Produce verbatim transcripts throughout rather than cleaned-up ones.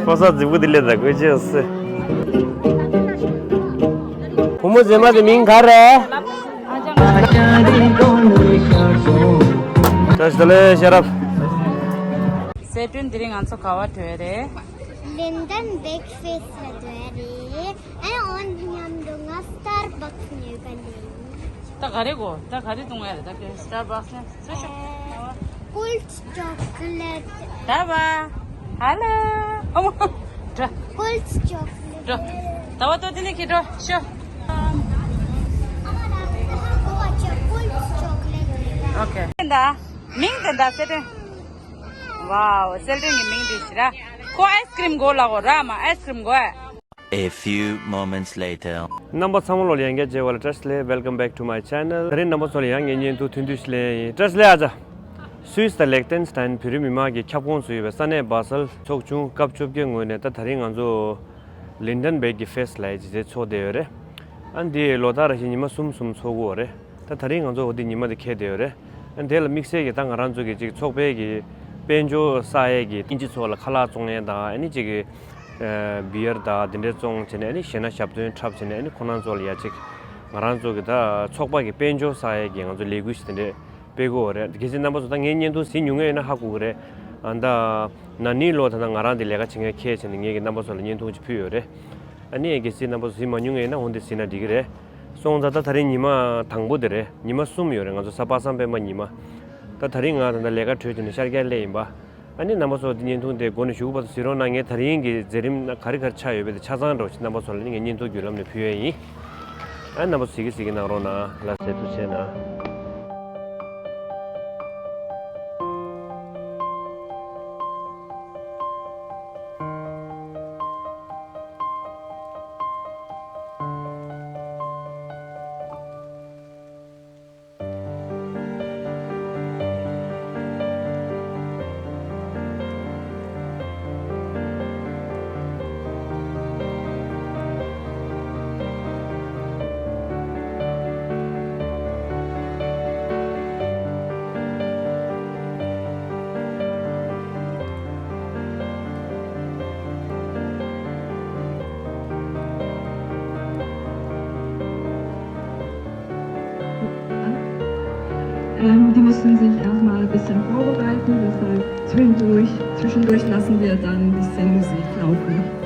ཕོ་གསར་རྫིག་པོ་དེ་ལས་ད་དགོས་ཅི་ཟེར། བུ་མོ་མཛེས་མ་དེ་མིང་ག་རེ། བཀྲ་ཤིས་བདེ་ལེགས་ཤེས་རབ། གསལ་སྒྲོན་དེ་རིང་ང་ཚོ་ག་བ་འགྲོ་ཡ་རེད། ལིན་ཏན་བེག་ཕེ་སི་ལ་འགྲོ་ཡ་རེད། ཨེ་ཨོན་མཉམ་དུ་ང་སི་ཊར་བག་སི་ཉོས་པ་ལེན། ད་ག་རེ་གོ་ད་ག་རེ་བཏུང་ཡ་རེད་ད་སི་ཊར་བག་སི་ནས། ཨེ་ཀོལ་ཌི་ཅོ་ཀོ་ལེ་ཊི། ད་བ། ཧ་ལོ། ཨོ་མོ། འགྲོ། ཀོལ་ཌི་ཅོ་ཀོ་ལེ་ཊི། འགྲོ། ད་བ་ཏོ་དེ་ནས་ཁྱེད་འགྲོ་ཤོ། ཨ་མ་རང་ད་ཧ་གོ་བ་ཅོ་ཀོལ་ཌི་ཅོ་ཀོ་ལེ་ཊི་རེད། ཨོ་ཁེ། ད་མིང་དེ་ད་གསལ་སྒྲོན། ཝའོ། གསལ་སྒྲོན་གྱི་མིང་དེ་ཞིག་ར། ཁོ་ཨའི་སི་ཀྲིམ་དགོས་ལ་གོ་ར་མ་ཨའི་སི་ཀྲིམ་དགོས། A few moments later. རྣམ་པ་ཚང་མ་ལོ་ལ་ཡང་བསྐྱར་མཇལ་བ་ལ་བཀྲ་ཤིས་བདེ་ལེགས། Welcome back to my channel. ད་རིང་རྣམ་པ་ཚོ་ལ་ཡང་ངའི་བརྙན་ཐུང་ཐུང་ཐུང་ཞིག་ལེན་ཡིན། བཀྲ་ཤིས་བདེ་ལེགས་ཨ་ཅག་སུད་སི་དང་ལེག་ཏེན་སི་ཏན་བོད་རིགས་མི་མང་གི་ཁྱབ་ཁོངས་སུ་ཡོད་པའི་ས་གནས་སྦ་སལ་ཚོགས་ཆུང་སྐབས་བཅོ་བརྒྱད་ངོས་ནས་ད་ད་རིང་ང་ཚོ་ལིན་ཏན་བེག་གི་ཕེ་སི་ལ་ཡི་ཇི་ཚེ་ཚོགས་བསྡད་ཡོད་རེད། ཨ་འདི་ལོ་ལྟར་བཞིན་ཉི་མ་གསུམ་གསུམ་ཚོགས་ཀྱི་ཡོད་རེད། ད་ད་རིང་ང་ཚོ་འོ་འདི་ཉི་མ་འདི་འཁེལ་བསྡད་ཡོད་རེད། ཨ་འདི་ལ་དམིགས་བསལ་གྱི་ད་ང་རང་ཚོ་གི་ཅིག་ཚོགས་པའི་གི་དཔལ་འབྱོར་བསགས་ཡས་ཀྱི་དབྱིན་ཇི་ཚོགས་ལ་ཁ་ལག་བཙོང་ཡས་དང་ཨ་ནི་ཅིག་གི་བི་ཡར་དང་དེ་འདྲའི་བཙོང་བྱས་ནས་ཨ་ནི་གཞས་སྣ་ཞབས་བརྟན་འཁྲབ་བྱས་ནས་ཨ་ནི་ཁོ་རང་ཚོ་ལ་ཡ་ཅིག་ང་རང་ཚོ་གི་ད་ཚོགས་པ་གི་དཔལ་འབྱོར་བསགས་ཡས་ཀྱི་ང་ཚོ་ལས་འགུལ་ཞིག་དེ་འདྲས་སྤེལ་གི་ཡོད་རེད། གལ་སྲིད་རྣམ་པ་ཚོ་ད་ངའི་བརྙན་ཐུང་གཟིགས་མྱོང་མཁན་ཡོད་ན་ཧ་གོ་གི་རེད། ཨ་ད་ན་ནིང་ལོ་ད་ལྟ་ང་རང་དེ་ལས་ཀ་བྱེད་མཁན་ཁྱེད་བྱས་ནས་ངས་ཀྱི་རྣམ་པ་ཚོ་ལ་བརྙན་ཐུང་ཅིག་ཕུལ་ཡོད་རེད། ཨ་ནི་གལ་སྲིད་རྣམ་པ་ཚོ་གཟིགས་མ་མྱོང་མཁན་ཡིན་ན་འོ་འདི་གཟིགས་ན་འགྲིག་གི་རེད། སོང་ཙང་ད་ད་རིང་ཉི་མ་དང་པོ་དེ་རེད། ཉི་མ་གསུམ་ཡོད་རེད། ང་ཚོ་གཟའ་པ་སངས་སྤེན་པ་ཉི་མ། ད་ད་རིང་ང་ད་ལྟ་ལས་ཀ་གྲོལ་བྱས་ནས་ཤར་རྒྱག་སླེབས་ཡིན་པ། ཨ་ནི་རྣམ་པ་ཚོ་འདི་བརྙན་ཐུང་དེ་མགོ་ནས་གཞུག་གུ་བར་དུ་གཟིགས་རོགས་གནང་། ངས་ད་རིང་གི་མཛད་རིམ་ག་རེ་ག་རེ་ཆགས་ཡོད་པ་དེ་ཆ་ཚང་འདྲ་བོ་ཞིག་རྣམ་པ་ཚོ་ལ་ནི་ངས་བརྙན་ཐུང་བརྒྱུད་ལམ་ནས་ཕུལ་ཡས་ཡིན། ཨ་རྣམ་པ་ཚོ་གཟིགས་ཀྱི་གཟིགས་ཀྱི་གནང་རོགས་གནང་། ལ་ཟེར་ཐུགས་ཆེ་གནང་། Ähm, die müssen sich erstmal ein bisschen vorbereiten, deshalb zwischendurch, zwischendurch lassen wir dann ein bisschen Musik laufen.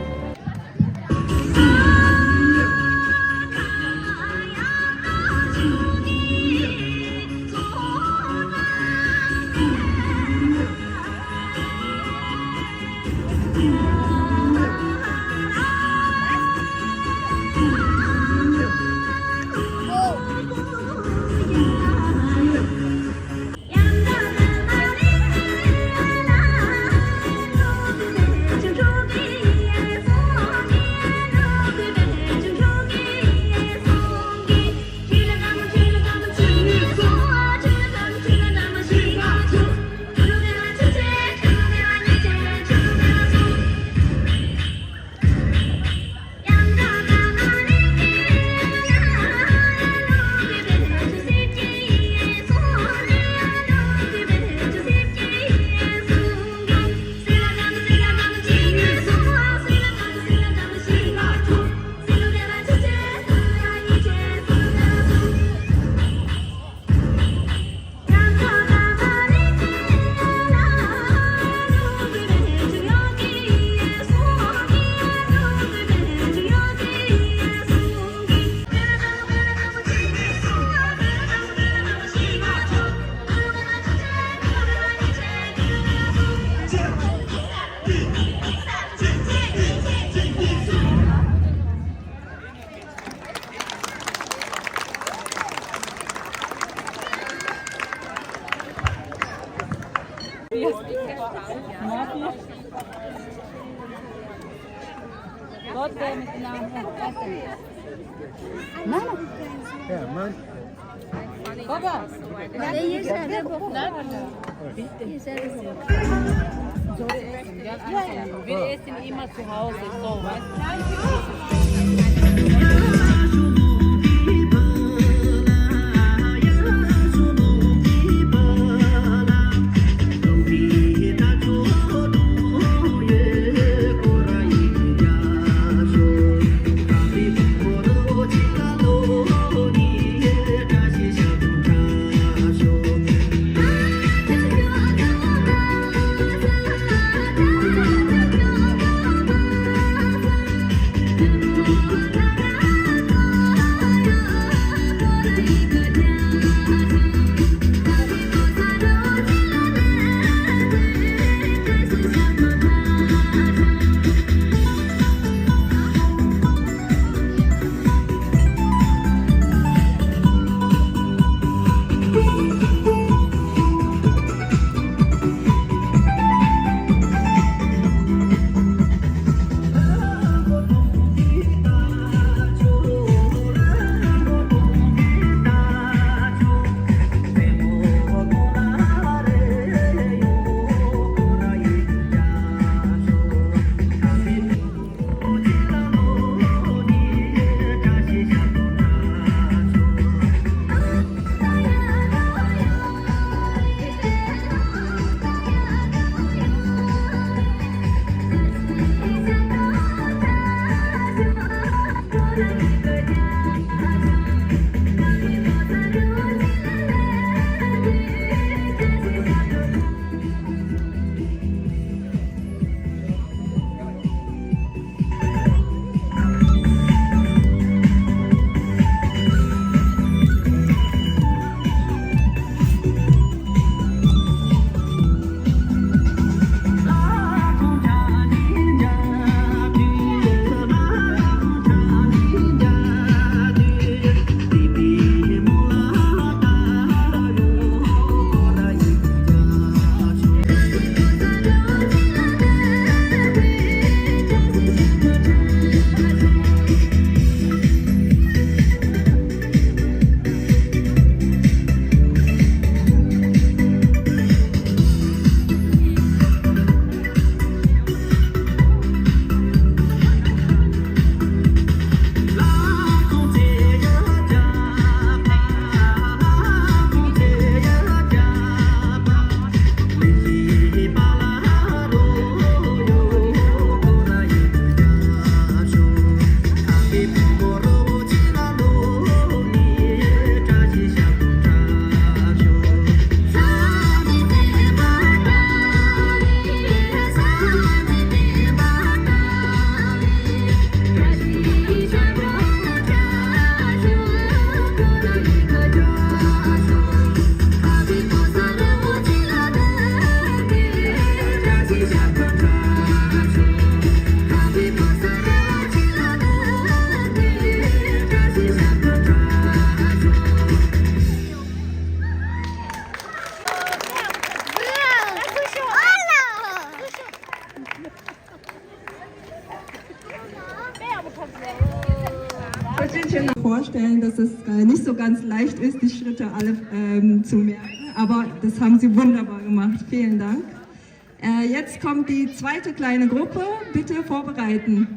vorstellen, dass es äh, nicht so ganz leicht ist, die Schritte alle ähm, zu merken, aber das haben Sie wunderbar gemacht. Vielen Dank. Äh, jetzt kommt die zweite kleine Gruppe. Bitte vorbereiten.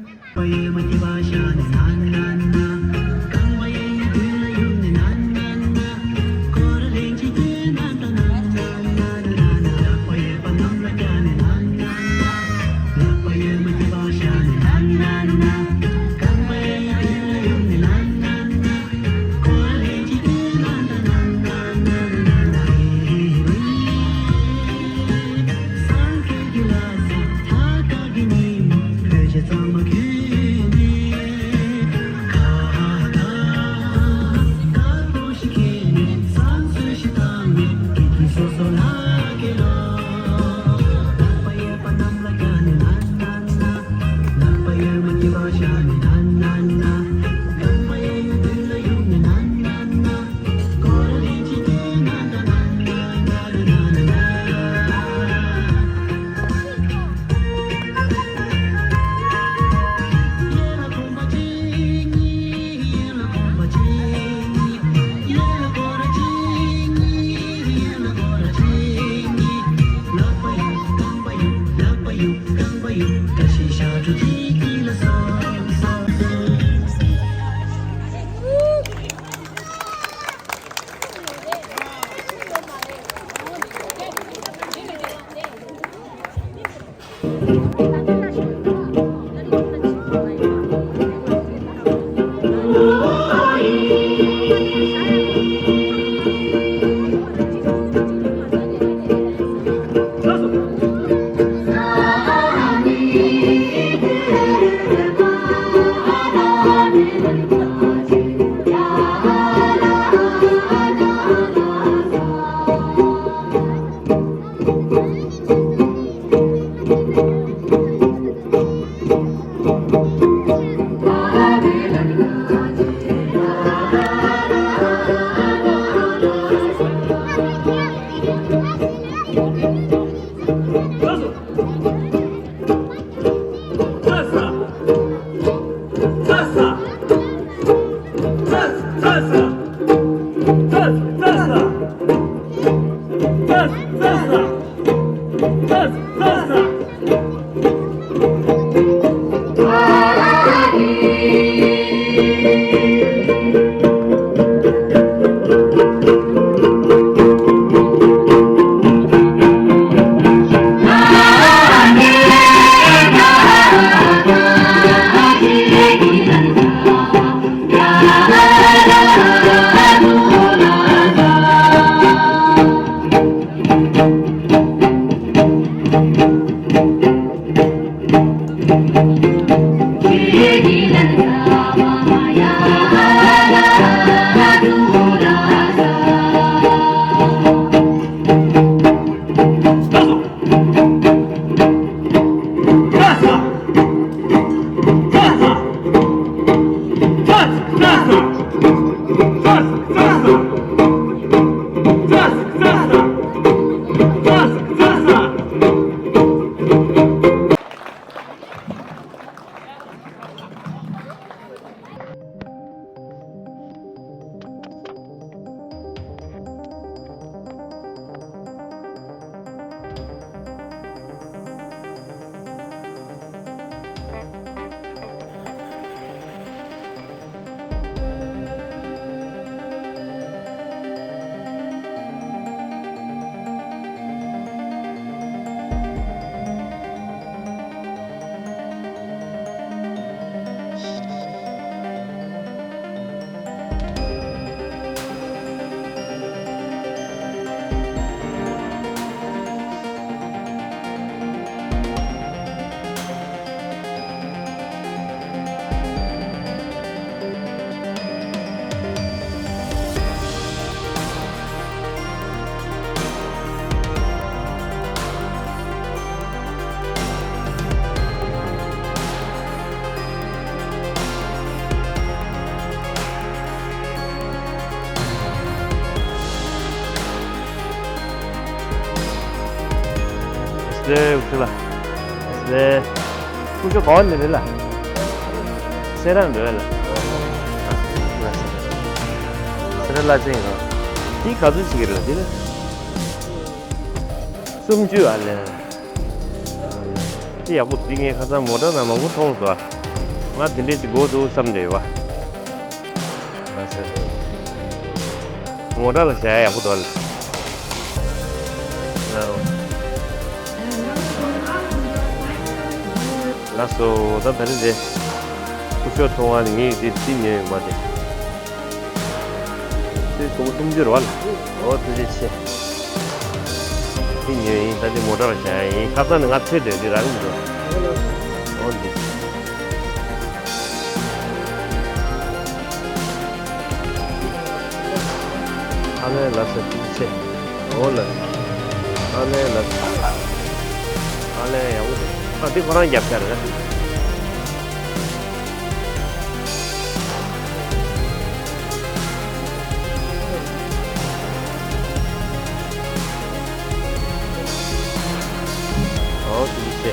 ལེ། ཀུ་ཤུ་ལ། ལེ། ཀུ་ཤུ་གོ་ནི་རེད་ལ། སེ་རང་རེད་ལ། བླ་ཆེན་གང་། འདི་ག་ཚོད་ཅིག་རེད་འདི་ལ། སུམ་ཅུ་ཨ་ལས། འདི་ཡག་པོ་འདི་ངས་ཁ་སང་མོ་ཊ་ནང་མང་པོ་མཐོང་སོང་། ང་དེ་འདྲས་ཅིག་དགོས་འདུག་བསམ་བསྡད་ཡོད་པ། ལགས་སོ། མོ་ཊ་ལ་བཞག་ཡག་པོ་འདུག་ལ། ལགས་སོ། ད་ད་རེས་དེ་སྐུ་ཞབས་ཚོང་ཁང་ནས་ངས་དེ་འདི་ཉོས་ཡོད་མ་རེད། དེ་སུམ་སུམ་ཅུ་རེད་བ་ལ། འོ་ཐུགས་རྗེ་ཆེ། འདི་ཉོས་ཡིན། ད་འདི་མོ་ཊ་ལ་བཞག་ཡིན། ཁ་སང་ནས་ང་འཚོལ་བསྡད་འདི་རག་གི་མི་འདུག་འོ་འདི། ཨ་ལས་ལགས་སོ། ཐུགས་རྗེ་ཆེ། འོ་ལགས། ཨ་ལས་ལགས། ཨ་ལས་ཡག་པོ་འདུག་ཨ་འདི་ཁོ་རང་རྒྱབ་ཤ་རེད། ཨོ་ཐུགས་རྗེ་ཆེ།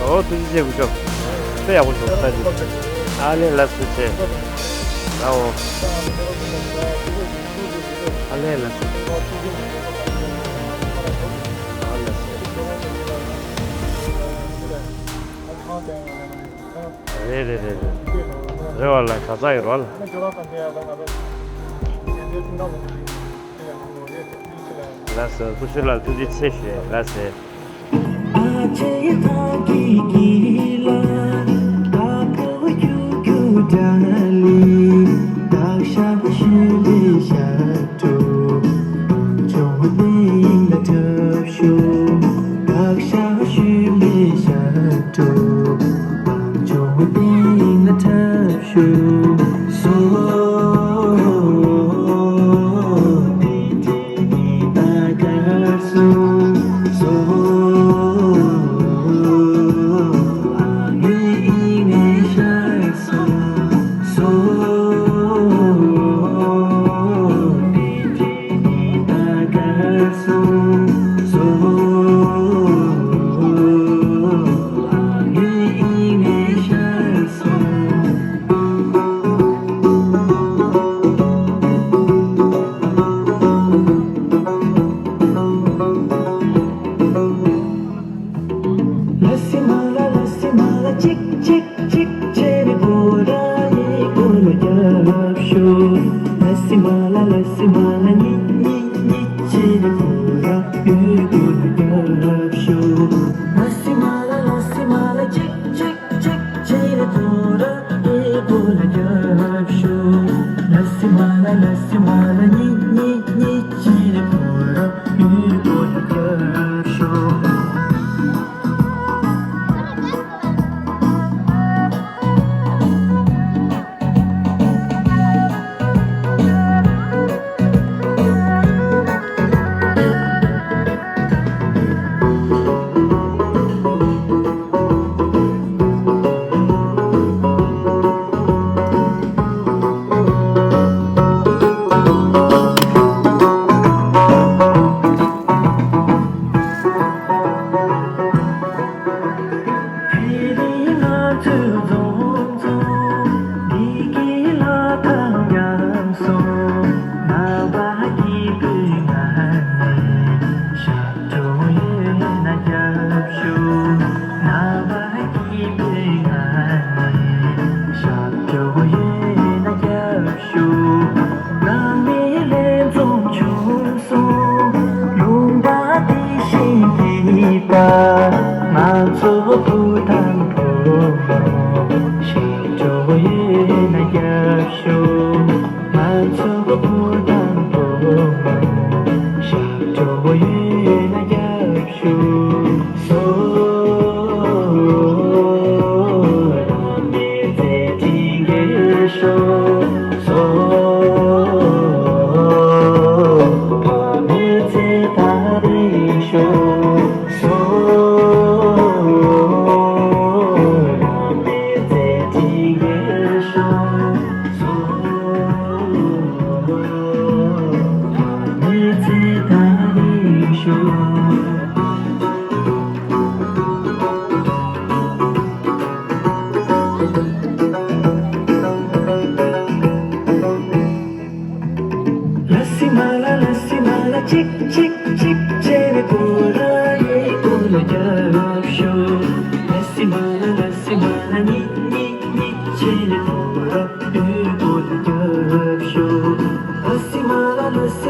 ཨོ་ཐུགས་རྗེ་ཆེ་སྐུ་ཞབས། དཔེ་ཡག་པོ་བྱུང་། ཨ་ལས་ལགས་སོ། ཐུགས་རྗེ་ཆེ། ཨོ། ཨ་ལས་ལགས་སོ། ཨ་ལས་སོ། རེད་རེད་རེད་རེད། རེད་བ་ལ་ག་ཚ་ཡོད་རོ་ལ། ལགས་སོ། སྐུ་ཞབས་ལགས་ཐུགས་རྗེ་ཆེ་ཞུ། ལགས་སོ།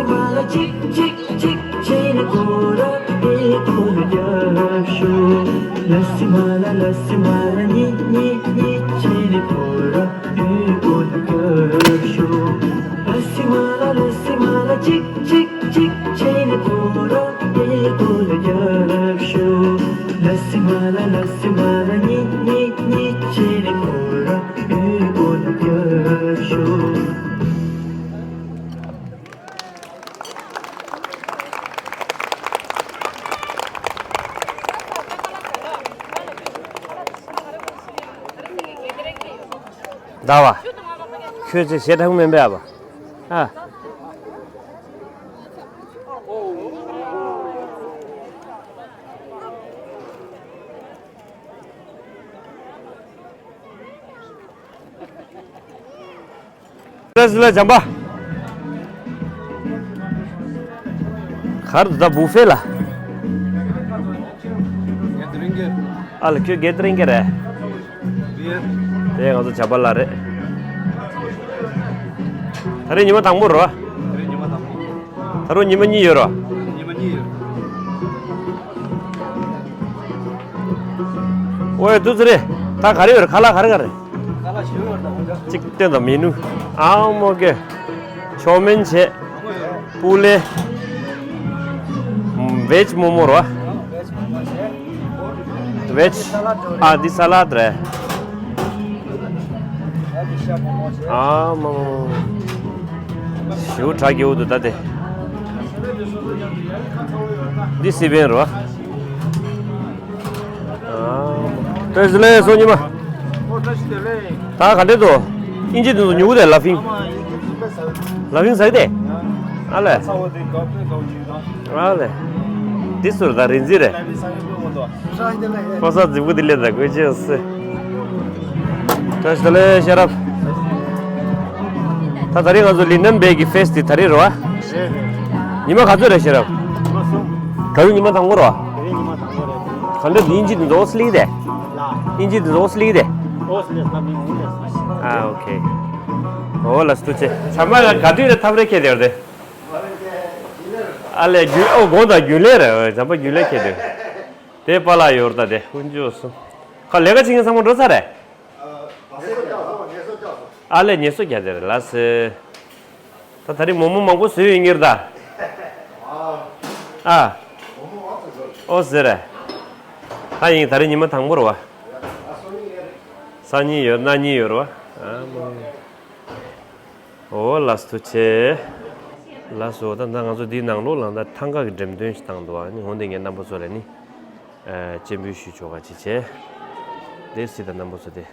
མ་ལ་གཅིག་གཅིག་གཅིག་བྱས་ནས་ཁོ་རང་ཨེ་ཁོ་ལ་རྒྱབ་ཤོག་ལ་སི་མ་ལ་ལ་སི་མ་ལ་གཉིས་གཉིས་གཉིས་བྱས་ནས་ཁོ་རང་ཨེ་ཁོ་ལ་རྒྱབ་ཤོག་ལ་སི་མ་ལ་ལ་སི་མ་ལ་གཅིག་གཅིག་གཅིག་བྱས་ནས་ཁོ་རང་ཨེ་ཁོ་ལ་རྒྱབ་ཤོག་ལ་སི་མ་ལ་ལ་སི་མ་ལ་གཉིས་གཉིས་གཉིས་བྱས་ནས་ཁོ་རང་ཨེ་ཁོ་ལ་རྒྱབ་ཤོག་ཟླ་བ། ཁྱོད་ཚོས་ཞེ་དྲག་མིན་པས་ཨ་བ། ཨ། བཀྲ་ཤིས་བདེ་ལེགས་བྱམས་པ། གར་དུ་ད་བུ་ཧྥེ་ལ། ཨ་ལ་ཁྱོད་གེ་ཏ་རིང་གེ་རེད། དེ་ང་ཚོ་བྱམས་པ་ལགས་རེད། ད་རེས་ཉི་མ་དང་པོ་རེད་བ། ད་རུང་ཉི་མ་གཉིས་ཡོད་རེད་བ། ཨོའི་དུས་ཚོད་རེད། ད་ག་རེ་ཡོད་རེད། ཁ་ལག་ག་རེ་ག་རེ། གཅིག་སྟོན་དང་མི་ནུ། ཨའོ་མོ་གེ། ཆོ་མིན་བྱས། པུ་ལེ། ཝེཇ་མོ་མོ་རོ། ཝེཇ། ཨ་འདི་ས་ལད་རེད། ཨ་མ་མ་མ། ཞེ་པོ་དྲག་རྒྱུ་འདུག་ད་དེ། འདི་སི་པན་རོ། བཀྲ་ཤིས་བདེ་ལེགས་སོ་ཉི་མ། ད་ག་འདྲས་འདུག་ཨིན་ཇི་དེ་ཚོ་ཉོ་གི་རེད། ལ་ཕིང་། ལ་ཕིང་ཟ་གི་རེད། ཨ་ལས། ཨ་ལས། འདི་ཟུར་ད་རིན་འཛིན་རེད། ཕོ་གསར་རྫིག་པོ་འདི་ལས་ད་དགོས་ཅི་ཟེར། བཀྲ་ཤིས་བདེ་ལེགས་ཤེས་རབ། ད་ད་རེས་ང་ཚོ་ལིན་ནན་བེ་གི་ཕེ་སི་དེ་ད་རེས་རེད་བ། རེད་རེད། ཉི་མ་ག་ཚོད་རེད་ཤེས་རབ། ཉི་མ་གསུམ། ད་རུང་ཉི་མ་དང་པོ་རེད་བ། ད་རེས་ཉི་མ་དང་པོ་རེད། ག་འདྲ་དབྱིན་ཇི་འདི་ཚོ་ཨོ་སི་ལིག་དེ། ལ། དབྱིན་ཇི་འདི་ཚོ་ཨོ་སི་ལིག་དེ། ཨོ་སི་ལིག་ལ་མི་ངུ་ལས། ཨ་ཨོ་ཁེ། ཨོ་ལ་སྟུ་ཆེ། བྱམས་པ་ལ་ག་དུས་རེད་ཐབ་རེ་ཁེ་དེ་རེད། ཨ་ལས་རྒྱུན་ཨོ་དགོང་དག་རྒྱུན་ལས་རེད། བྱམས་པ་རྒྱུན་ལས་ཁེ་དེ། དེ་པཱ་ལགས་ཡོད་རེད་ད་དེ་ཀུན་སྤྱོད་གསུམ། ཁ་ལས་ཀ་བྱེད་མཁན་ཚང་མ་འགྲོ་ཚར་རེད། ཨ་ལས་ངལ་གསོ་རྒྱག་དེ་རེད་ལ་སེ། ད་ད་རེས་མོག་མོག་མང་པོ་བཟོས་ཡོད་ངེས་རེད་ད། ཨ། ཨོ་ཟེར་རེད། ད་ཡིན་ད་རེས་ཉི་མ་དང་པོ་རེད་བ། སང་ཉིན་ཡོད་གནངས་ཉིན་ཡོད་རེད་བ། ཨ་མ། ཨོ་ལགས་སོ་ཐུགས་རྗེ་ཆེ། ལགས་སོ། ད་ད་ང་ཚོ་འདིའི་ནང་ལོགས་ལ་ད་ཐང་ག་གི་འགྲེམས་སྟོན་ཞིག་བཏང་འདུག་ཨ་ནི་འོན་ཏེ་ངས་རྣམ་པ་ཚོ་ལ་ནི་ཨ་སྤྱན་འབུལ་ཞུ་ཆོག་ག་ཅི་བྱས། དེ་སྲིད་ད་རྣམ་པ་ཚོ་དེ།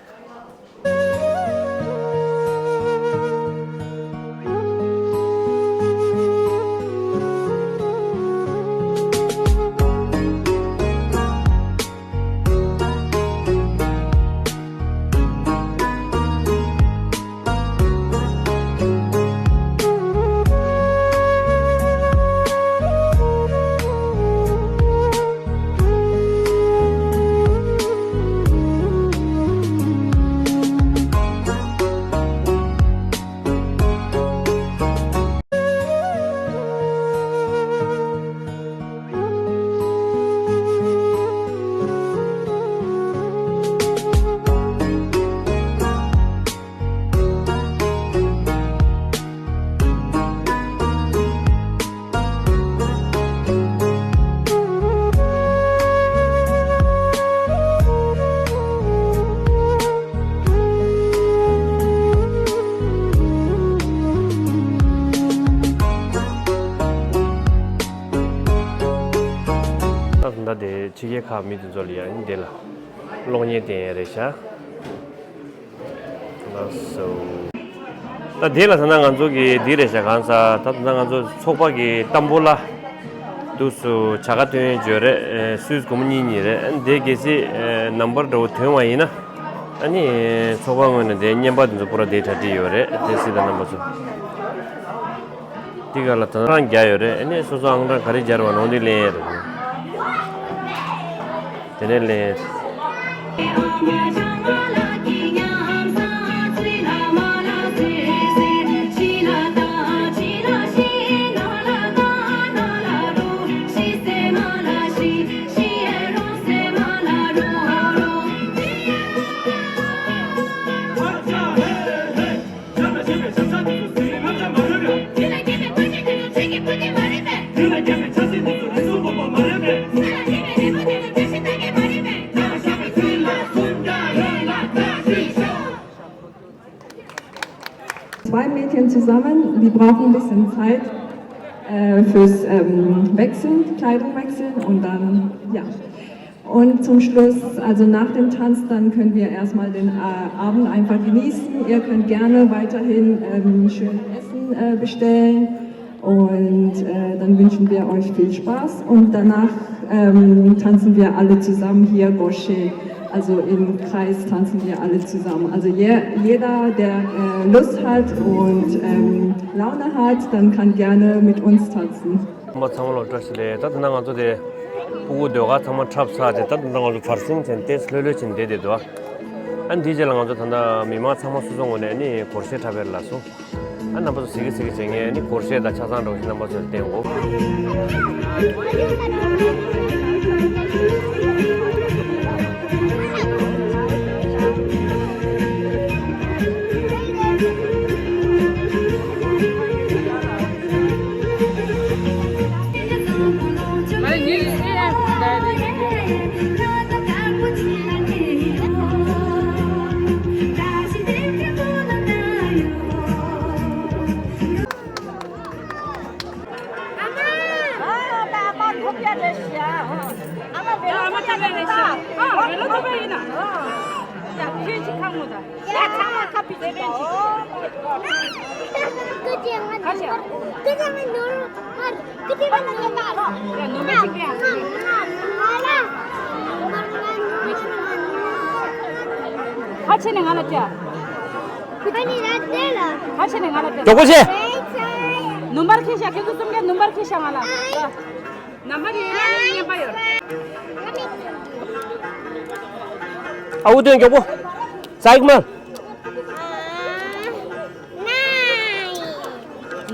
ད་ད་དེ་ཕྱི་རྒྱལ་ཁག་མི་དེ་ཚོ་ལ་ཡང་འདི་ལ་གློག་བརྙན་བསྟན་ཡས་རེད་ཤག་ལགས་སོ། ད་དེ་ལ་ད་ང་ཚོ་གི་འདི་རེད་ཤག་གང་ཟག་ད་ད་ང་ཚོ་ཚོགས་པ་གི་ཏམ་བུ་ལ་དུས་སུ་བྱ་དགའ་ཐོན་ཡས་ཡོད་རེད། སུད་སི་སྒོར་མོ་གཉིས་གཉིས་རེད། དེ་གལ་སྲིད་ནམ་བར་འདྲ་བོ་ཐོན་པ་ཡིན་ན་ཨ་ནི་ཚོགས་པ་ངོས་ནས་དེ་རྔན་པ་དེ་ཚོ་པུ་ར་དེ་གྲ་སྒྲིག་ཡོད་རེད། དེ་སྲིད་ད་རྣམ་པ་ཚོ། འདི་ག་ལ་ད་རང་རྒྱ་ཡོད་རེད། ཨ་ནི་སོ་སོ་ཨང་གྲངས་ག་རེ་སྦྱར་བ་ནང་འདི་ལེན་ཡས་རེད། དེ་ནས་ལེན། Zwei Mädchen zusammen, die brauchen ein bisschen Zeit äh, fürs ähm, Wechseln, Kleidung wechseln und dann, ja. Und zum Schluss, also nach dem Tanz, dann können wir erstmal den äh, Abend einfach genießen. Ihr könnt gerne weiterhin ähm, schön Essen äh, bestellen und äh, dann wünschen wir euch viel Spaß und danach ähm, tanzen wir alle zusammen hier Goshe. Also im Kreis tanzen wir alle zusammen. Also je, jeder, der äh, Lust hat und ähm, Laune hat, dann kann gerne mit uns tanzen. ཚང་མ་ཚང་མ་ལ་བཀྲ་ཤིས་བདེ་ལེགས། ད་ད་ང་ཚོ་དེ་སྤུ་གུ་ཟློས་གར་ཚང་མ་འཁྲབ་ཚར་ཏེ། ད་ད་ང་ཚོ་བར་གསེང་བྱས་ནས་ཏོག་ཙམ་ལྷོད་ལྷོད་བྱས་ནས་བསྡད་བསྡད་འདུག་ཨ་ནི་དེའི་རྗེས་ལ་ང་ཚོ་ད་ལྟ་མི་མང་ཚང་མ་སོ་སོ་ངོས་ནས་ནི་སྒོར་གཞས་འཁྲབ་པའི་ལ་སོང་། ཨ་རྣམ་པ་ཚོ་གཟིགས་གི་གཟིགས་གི་བྱེད་ངས་ནི་སྒོར་གཞས་དང་ཆ་ཚང་འདྲ་བོ་ཞིག་རྣམ་པ་ཚོ་ལ་བསྟན་གོ། ཁ་ཕྱེ་ནས་ང་ལ་སྤྲད། ཁ་ཕྱེ་ནས་ང་ལ་སྤྲད། མགྱོགས་པོ་བྱེད། ནུ་མར་ཁྱེར་ཤག་ཁྱེད་ཚོ་གསུམ་ཀས་ནུ་མར་ཁྱེར་ཤག་ང་ལ། ནམ་བར་ཡིན་ན་ནི་ཉན་པ་ཡོད། ཨ་འུ་སྟོན་མགྱོགས་པོ། ཙག་མ།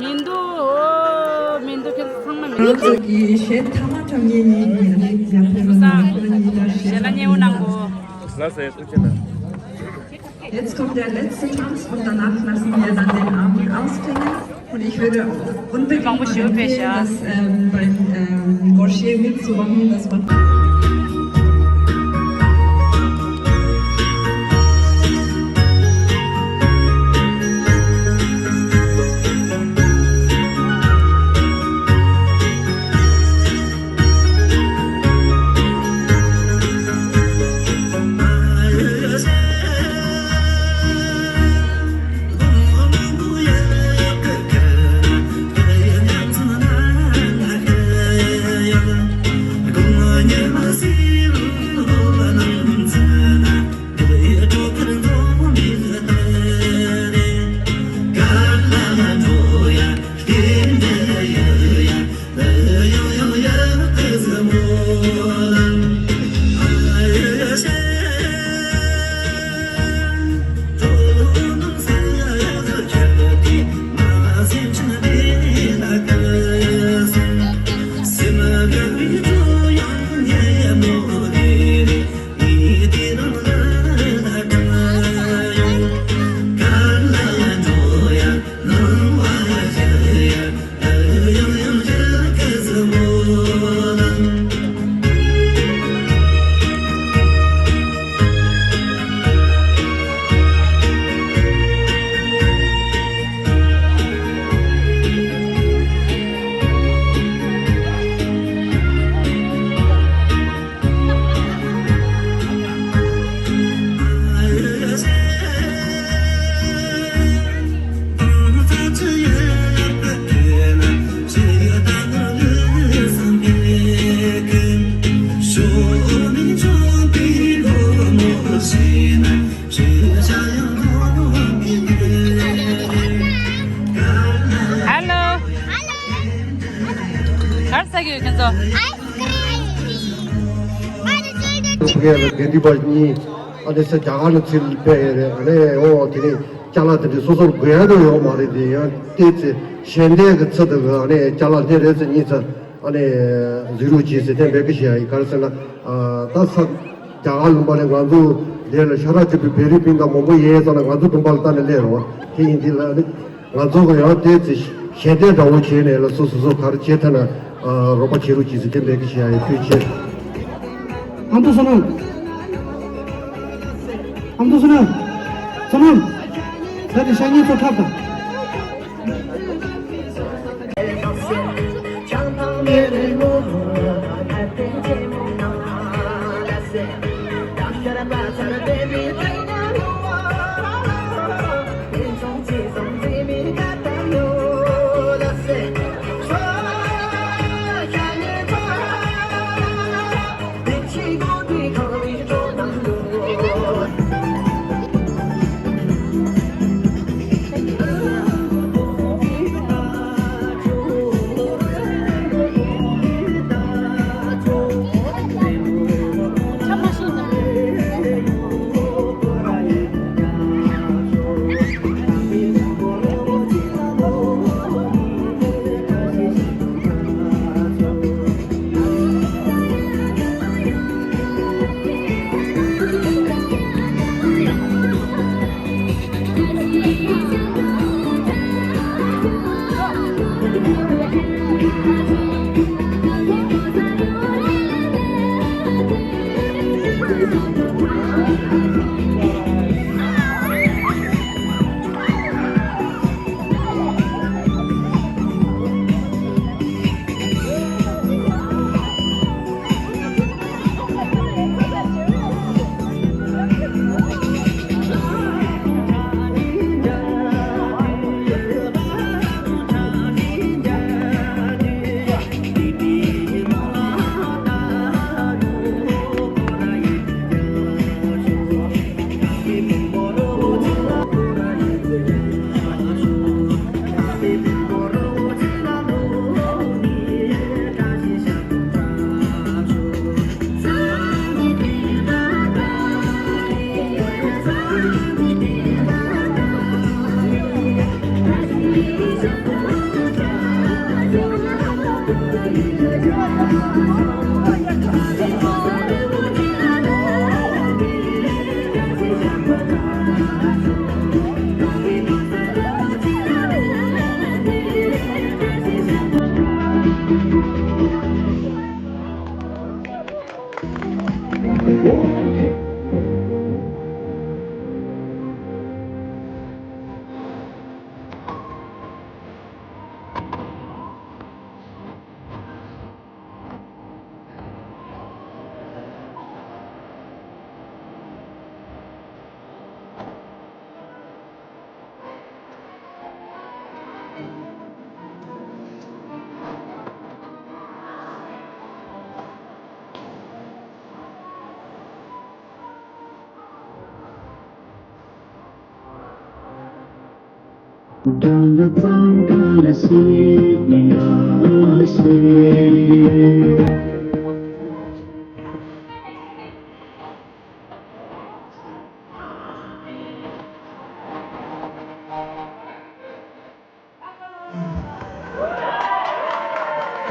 མི་འདུག་མི་འདུག་ཁྱེད་ཚོ་ཚང་མ་མི་འདུག་ང་ཚོ་གི་གཞས་ཐ་མ་འཁྲབ་མཁན་གཉིས་ཀྱིས་ཨ་ནི་རྒྱ་ཕེབས་ལ་ང་ཚོ་གཉིས་ལ་གཞས་ལ་ཉེ་བོ་གནང་གོ། ལགས་སོ། ཐུགས་རྗེ་གནང་། Jetzt kommt der letzte Tanz und danach lassen wir dann den Abend ausklingen. Und ich würde unbedingt mal empfehlen, dass ähm, beim ähm, Goshe mitzumachen, dass man Hello. ག་རེ་ཟ་གི་ཡོད་ཁྱེད་ཚོ། ཕ་གི་ལ་དགེ་འདུན་པ་གཉིས་ཨ་ནི་ས་རྒྱ་གར་ལ་ཚུར་ཕེབས་ཡོད་རེད། ཨ་ནི་ཨོ་དེ་ནི་ཅ་ལག་དེ་འདྲ་སོ་སོར་དགོས་ཡ་འགྲོ་ཡོད་མ་རེད། དེ་ཡང་བལྟས་ཚེ་ཞལ་འདེབས་ཀྱི་ཚུལ་དུ་ཨ་ནི་ཅ་ལག་དེ་རེད་ཚེ་གཉིས་ཚེ་ཨ་ནི་གཟིགས་རོགས་གྱིས་ཟེར་དེ་འབད་གི་ཞིག་ཡ་ཡིན། ག་རེ་ཟེར་ན་ད་ས་རྒྱ་གར་ལུང་པ་ནས་ང་ཚོ་ལས་ལ་ཤ་ཁྲག་གཅིག་པའི་བོད་རིགས་སྤུན་ཟླ་མང་པོ་ཡོད་ཙང་ན་ང་ཚོ་དུམ་པ་ལ་ལྟ་ནས་སླེབས་རོགས་དེ་ཡིན་དེ་ལ་ནི། ང་ཚོ་གི་ཡང་དེ་ཚེ་ཞལ་འདེབས་འདྲ་བོ་བྱས་ནས་ལ་སོ་སོ་སོ་ག་རེ་བྱེད་ཐུབ་ན་རོགས་པ་བྱེད་རོགས་གྱིས་ཟེར་དེ་འབད་གི་ཞིག་ཡ་ཡིན། ཐུགས་རྗེ་ཆེ། ཨ་མདོ་བསོད་ནམས། ཨ་མདོ་བསོད་ནམས། བསོད་ནམས། ད་དེ་ཤ་ཉེ་ཚོ་འཁྲབ་དང་།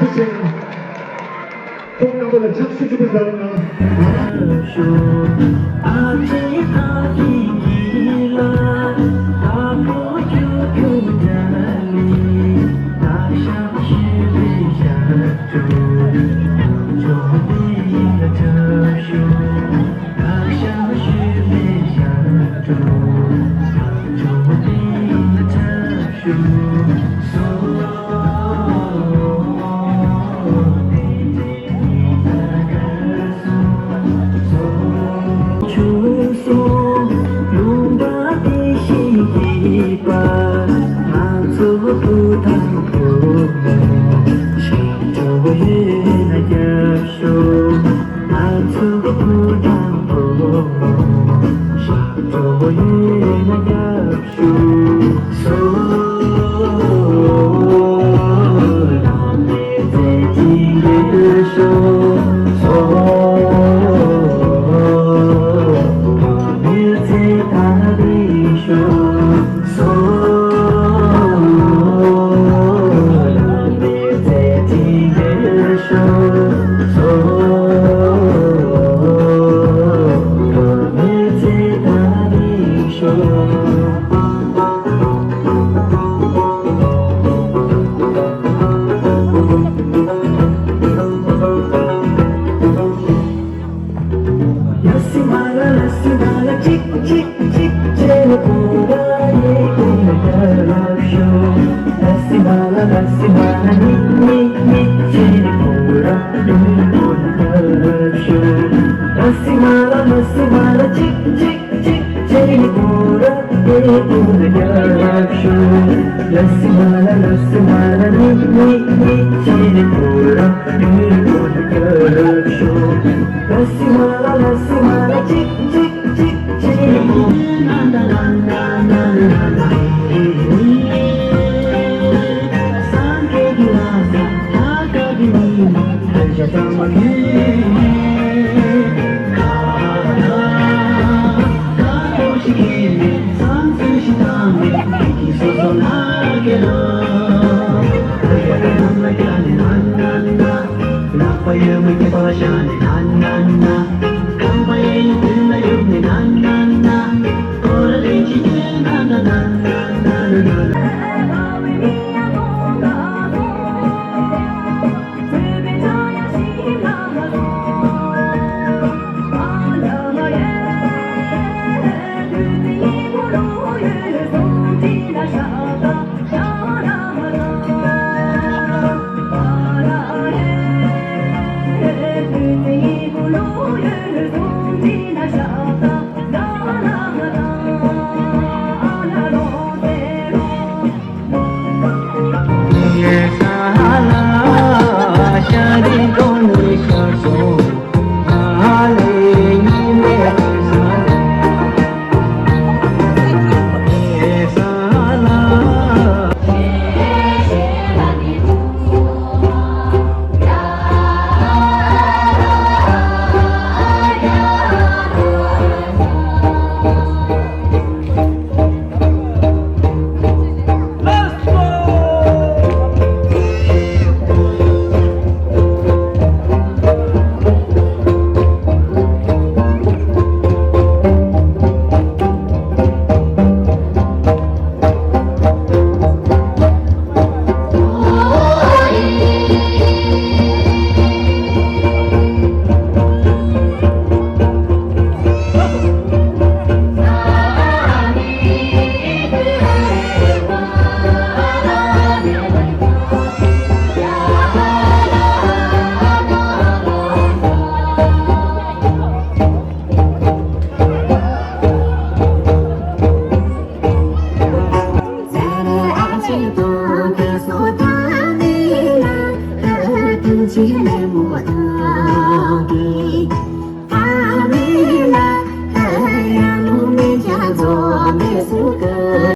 ཐུགས་རྗེ་ཆེ། ཁོང་རྣམ་པ་ལ་ཕྱག་ཞུ་ཞུ་བའི་བར་ན།